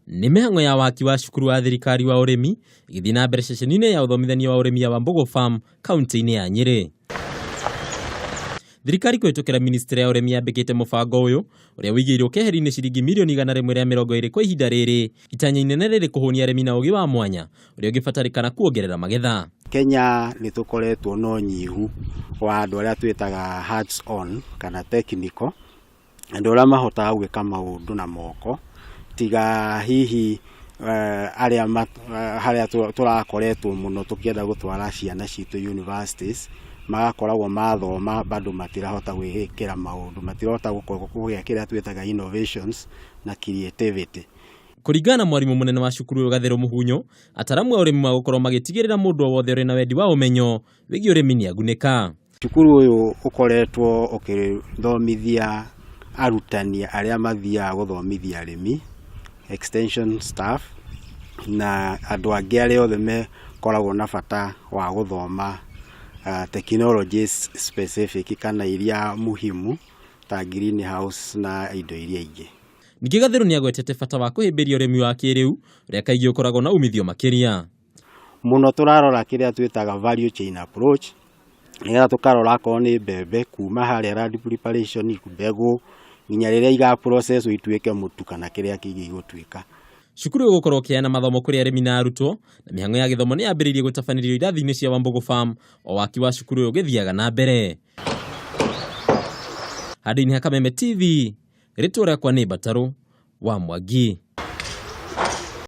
Nĩ mĩhang'o ya waki wa cukuru wa thirikari wa ũrĩmi ĩgĩthiĩ na mbere ceceni-inĩ ya ũthomithania wa ũrĩmi ya Wambugu Farm kaunti-inĩ ya Nyĩrĩ. Thirikari kũhĩtũkĩra ministry ya ũrĩmi yambĩkĩte mũbango ũyũ ũrĩa ũigĩirwo keheri-inĩ ciringi mirioni 120 kwa ihinda rĩrĩ, itanya inene rĩrĩ kũhũnia arĩmi na ũgĩ wa mwanya ũrĩa ũngĩbatarĩkana kuongerera magetha. Kenya nĩ tũkoretwo na ũnyihu wa andũ arĩa twĩtaga hands on kana technical, andũ arĩa mahotaga gwĩka maũndũ na moko, tiga hihi arĩa harĩa tũrakoretwo mũno tũkĩenda gũtwara ciana citũ universities, magakoragwo mathoma bado matirahota gwĩĩkĩra maũndũ, matirahota kũgĩa kĩrĩa twĩtaga innovations na creativity. Kũringana na mwarimũ mũnene wa cukuru ũyũ Gathero Mũhunyo, ataramu a ũrĩmi magũkorwo magĩtigĩrĩra mũndũ o wothe ũrĩ na wendi wa ũmenyo wĩgiĩ ũrĩmi nĩ agunĩka. Cukuru ũyũ ũkoretwo ũkĩthomithia arutani arĩa mathiaga gũthomithia arĩmi, extension staff, na andũ angĩ arĩa othe makoragwo na bata wa gũthoma technologies specific kana iria muhimu ta greenhouse na indo iria ingĩ. Ningĩ Gatheru nĩ agwetete bata wa kũhĩmbĩria ũrĩmi wa kĩrĩu ũrĩa kaingĩ ũkoragwo na umithio makĩria. Mũno tũrarora kĩrĩa twĩtaga value chain approach, nĩgetha tũkarora akorwo nĩ mbembe kuma harĩa land preparation, mbegũ nginya rĩrĩa iga process ituĩke mũtu kana kĩrĩa kĩngĩ igũtuĩka. Cukuru ũgũkorwo ũkĩheana mathomo kũrĩ arĩmi na arutwo na mĩhang'o ya gĩthomo nĩ yambĩrĩirie gũtabanĩrio irathi-inĩ cia Wambugu Farm o waki wa cukuru ũyũ ũgĩthiaga na mbere. Handũ-inĩ ha Kameme TV, rĩtwa rĩakwa nĩ Mbatarũ wa Mwangi.